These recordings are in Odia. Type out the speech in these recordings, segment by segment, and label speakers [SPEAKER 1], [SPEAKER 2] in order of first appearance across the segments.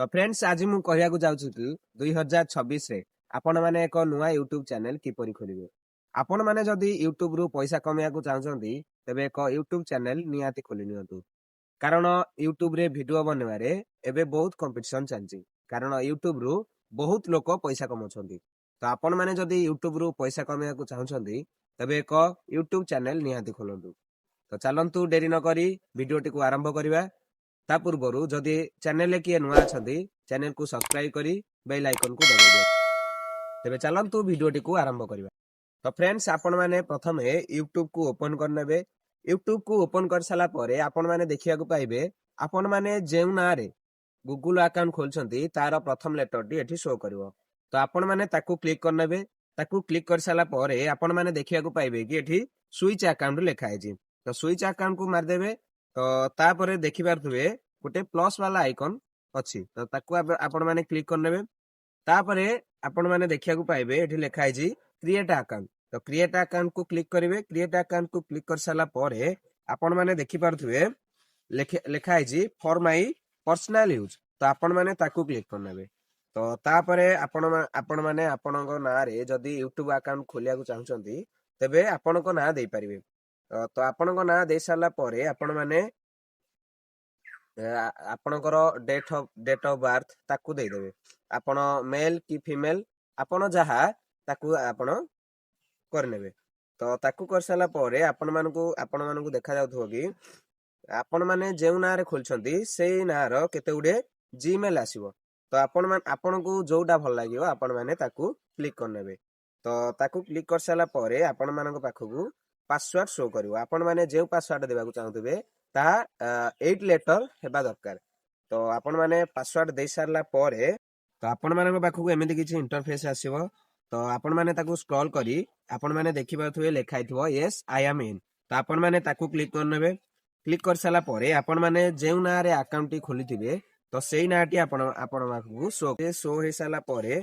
[SPEAKER 1] ତ ଫ୍ରେଣ୍ଡସ୍, ଆଜି ମୁଁ କହିବାକୁ ଯାଉଛି କି 2026ରେ ଆପଣମାନେ ଏକ ନୂଆ ୟୁଟ୍ୟୁବ ଚ୍ୟାନେଲ କିପରି ଖୋଲିବେ। ଆପଣମାନେ ଯଦି ୟୁଟ୍ୟୁବରୁ ପଇସା କମେଇବାକୁ ଚାହୁଁଛନ୍ତି, ତେବେ ଏକ ୟୁଟ୍ୟୁବ ଚ୍ୟାନେଲ ନିହାତି ଖୋଲି ନିଅନ୍ତୁ। କାରଣ ୟୁଟ୍ୟୁବରେ ଭିଡିଓ ବନେଇବାରେ ଏବେ ବହୁତ କମ୍ପିଟିସନ ଚାଲିଛି, କାରଣ ୟୁଟ୍ୟୁବରୁ ବହୁତ ଲୋକ ପଇସା କମାଉଛନ୍ତି। ତ ଆପଣମାନେ ଯଦି ୟୁଟ୍ୟୁବରୁ ପଇସା କମେଇବାକୁ ଚାହୁଁଛନ୍ତି, ତେବେ ଏକ ୟୁଟ୍ୟୁବ ଚ୍ୟାନେଲ ନିହାତି ଖୋଲନ୍ତୁ। ତ ଚାଲନ୍ତୁ, ଡେରି ନ କରି ଭିଡିଓଟିକୁ ଆରମ୍ଭ କରିବା। ତା ପୂର୍ବରୁ ଯଦି ଚ୍ୟାନେଲରେ କିଏ ନୂଆ ଅଛନ୍ତି, ଚ୍ୟାନେଲକୁ ସବସ୍କ୍ରାଇବ କରି ବେଲ୍ ଆଇକନକୁ ଦବାଇ ଦିଅନ୍ତୁ। ତେବେ ଚାଲନ୍ତୁ, ଭିଡିଓଟିକୁ ଆରମ୍ଭ କରିବା। ତ ଫ୍ରେଣ୍ଡସ୍, ଆପଣମାନେ ପ୍ରଥମେ ୟୁଟ୍ୟୁବକୁ ଓପନ କରିନେବେ। ୟୁଟ୍ୟୁବକୁ ଓପନ କରିସାରିଲା ପରେ ଆପଣମାନେ ଦେଖିବାକୁ ପାଇବେ, ଆପଣମାନେ ଯେଉଁ ନାଁରେ ଗୁଗୁଲ ଆକାଉଣ୍ଟ ଖୋଲିଛନ୍ତି, ତାର ପ୍ରଥମ ଲେଟରଟି ଏଠି ଶୋ କରିବ। ତ ଆପଣମାନେ ତାକୁ କ୍ଲିକ୍ କରିନେବେ। ତାକୁ କ୍ଲିକ୍ କରିସାରିଲା ପରେ ଆପଣମାନେ ଦେଖିବାକୁ ପାଇବେ କି ଏଠି ସୁଇଚ୍ ଆକାଉଣ୍ଟ ଲେଖା ହେଇଛି। ତ ସୁଇଚ୍ ଆକାଉଣ୍ଟକୁ ମାରିଦେବେ। ତ ତାପରେ ଦେଖିପାରୁଥିବେ, ଗୋଟେ ପ୍ଲସ୍ ବାଲା ଆଇକନ୍ ଅଛି। ତ ତାକୁ ଆପଣମାନେ କ୍ଲିକ୍ କରିନେବେ। ତାପରେ ଆପଣମାନେ ଦେଖିବାକୁ ପାଇବେ, ଏଠି ଲେଖା ହେଇଛି କ୍ରିଏଟ୍ ଆକାଉଣ୍ଟ। ତ କ୍ରିଏଟ୍ ଆକାଉଣ୍ଟକୁ କ୍ଲିକ୍ କରିବେ। କ୍ରିଏଟ୍ ଆକାଉଣ୍ଟକୁ କ୍ଲିକ୍ କରିସାରିଲା ପରେ ଆପଣମାନେ ଦେଖିପାରୁଥିବେ, ଲେଖା ହେଇଛି ଫର୍ my personal use. ତ ଆପଣମାନେ ତାକୁ କ୍ଲିକ୍ କରିନେବେ। ତ ତାପରେ ଆପଣମାନେ ଆପଣଙ୍କ ନାଁରେ ଯଦି ୟୁଟ୍ୟୁବ ଆକାଉଣ୍ଟ ଖୋଲିବାକୁ ଚାହୁଁଛନ୍ତି, ତେବେ ଆପଣଙ୍କ ନାଁ ଦେଇପାରିବେ। ତ ଆପଣଙ୍କ ନାଁ ଦେଇ ସାରିଲା ପରେ ଆପଣମାନେ ଆପଣଙ୍କର ଡେଟ୍ ଅଫ ବାର୍ଥ ତାକୁ ଦେଇଦେବେ। ଆପଣ ମେଲ୍ କି ଫିମେଲ, ଆପଣ ଯାହା ତାକୁ ଆପଣ କରିନେବେ। ତ ତାକୁ କରିସାରିଲା ପରେ ଆପଣମାନଙ୍କୁ ଦେଖାଯାଉଥିବ କି ଆପଣମାନେ ଯେଉଁ ନାଁରେ ଖୋଲିଛନ୍ତି, ସେଇ ନାଁର କେତେ ଗୁଡିଏ ଜିମେଲ ଆସିବ। ତ ଆପଣମାନେ ଆପଣଙ୍କୁ ଯୋଉଟା ଭଲ ଲାଗିବ, ଆପଣମାନେ ତାକୁ କ୍ଲିକ୍ କରିନେବେ। ତ ତାକୁ କ୍ଲିକ୍ କରିସାରିଲା ପରେ ଆପଣମାନଙ୍କ ପାଖକୁ ପାସୱାର୍ଡ ଶୋ କରିବ। ଆପଣମାନେ ଯେଉଁ ପାସୱାର୍ଡ ଦେବାକୁ ଚାହୁଁଥିବେ, ତାହା 8 ଲେଟର ହେବା ଦରକାର। ତ ଆପଣମାନେ ପାସୱାର୍ଡ ଦେଇ ସାରିଲା ପରେ ତ ଆପଣମାନଙ୍କ ପାଖକୁ ଏମିତି କିଛି ଇଣ୍ଟରଫେସ୍ ଆସିବ। ତ ଆପଣମାନେ ତାକୁ ସ୍କ୍ରଲ୍ କରି ଆପଣମାନେ ଦେଖିପାରୁଥିବେ, ଲେଖା ହେଇଥିବ "ୟେସ୍, I am in". ତ ଆପଣମାନେ ତାକୁ କ୍ଲିକ୍ କରିନେବେ। କ୍ଲିକ୍ କରିସାରିଲା ପରେ ଆପଣମାନେ ଯେଉଁ ନାଁରେ ଆକାଉଣ୍ଟଟି ଖୋଲିଥିବେ, ତ ସେଇ ନାଁଟି ଆପଣଙ୍କ ପାଖକୁ ଶୋ ଶୋ ହେଇସାରିଲା ପରେ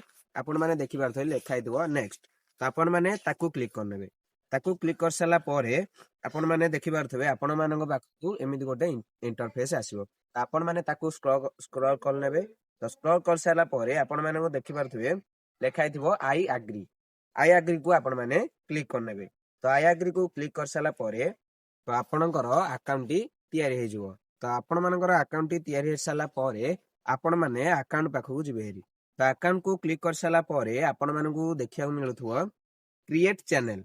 [SPEAKER 1] ଆପଣମାନେ ଦେଖିପାରୁଥିବେ, ଲେଖା ହେଇଥିବ ନେକ୍ସଟ। ତ ଆପଣମାନେ ତାକୁ କ୍ଲିକ୍ କରିନେବେ। ତାକୁ କ୍ଲିକ୍ କରିସାରିଲା ପରେ ଆପଣମାନେ ଦେଖିପାରୁଥିବେ, ଆପଣମାନଙ୍କ ପାଖକୁ ଏମିତି ଗୋଟେ ଇଣ୍ଟରଫେସ୍ ଆସିବ। ତ ଆପଣମାନେ ତାକୁ ସ୍କ୍ରଲ୍ କରିନେବେ। ତ ସ୍କ୍ରଲ୍ କରିସାରିଲା ପରେ ଆପଣମାନଙ୍କୁ ଦେଖିପାରୁଥିବେ, ଲେଖା ହେଇଥିବ "I agri". I ଆଗ୍ରିକୁ ଆପଣମାନେ କ୍ଲିକ୍ କରିନେବେ। ତ I ଆଗ୍ରିକୁ କ୍ଲିକ୍ କରିସାରିଲା ପରେ ତ ଆପଣଙ୍କର ଆକାଉଣ୍ଟଟି ତିଆରି ହେଇଯିବ। ତ ଆପଣମାନଙ୍କର ଆକାଉଣ୍ଟଟି ତିଆରି ହେଇସାରିଲା ପରେ ଆପଣମାନେ ଆକାଉଣ୍ଟ ପାଖକୁ ଯିବେ ହେରି। ତ ଆକାଉଣ୍ଟକୁ କ୍ଲିକ୍ କରିସାରିଲା ପରେ ଆପଣମାନଙ୍କୁ ଦେଖିବାକୁ ମିଳୁଥିବ କ୍ରିଏଟ୍ ଚ୍ୟାନେଲ।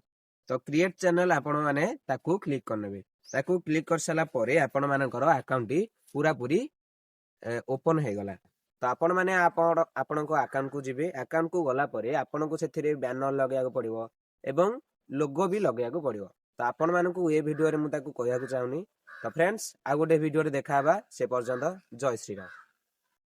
[SPEAKER 1] ତ କ୍ରିଏଟ୍ ଚ୍ୟାନେଲ ଆପଣମାନେ ତାକୁ କ୍ଲିକ୍ କରିନେବେ। ତାକୁ କ୍ଲିକ୍ କରିସାରିଲା ପରେ ଆପଣମାନଙ୍କର ଆକାଉଣ୍ଟଟି ପୁରାପୁରି ଓପନ ହେଇଗଲା। ତ ଆପଣମାନେ ଆପଣଙ୍କ ଆକାଉଣ୍ଟକୁ ଯିବେ। ଆକାଉଣ୍ଟକୁ ଗଲା ପରେ ଆପଣଙ୍କୁ ସେଥିରେ ବ୍ୟାନର ଲଗେଇବାକୁ ପଡିବ ଏବଂ ଲୋଗୋ ବି ଲଗେଇବାକୁ ପଡିବ। ତ ଆପଣମାନଙ୍କୁ ଏ ଭିଡିଓରେ ମୁଁ ତାକୁ କହିବାକୁ ଚାହୁଁନି। ତ ଫ୍ରେଣ୍ଡସ୍, ଆଉ ଗୋଟେ ଭିଡିଓରେ ଦେଖା ହେବା। ସେ ପର୍ଯ୍ୟନ୍ତ ଜୟ ଶ୍ରୀରାମ।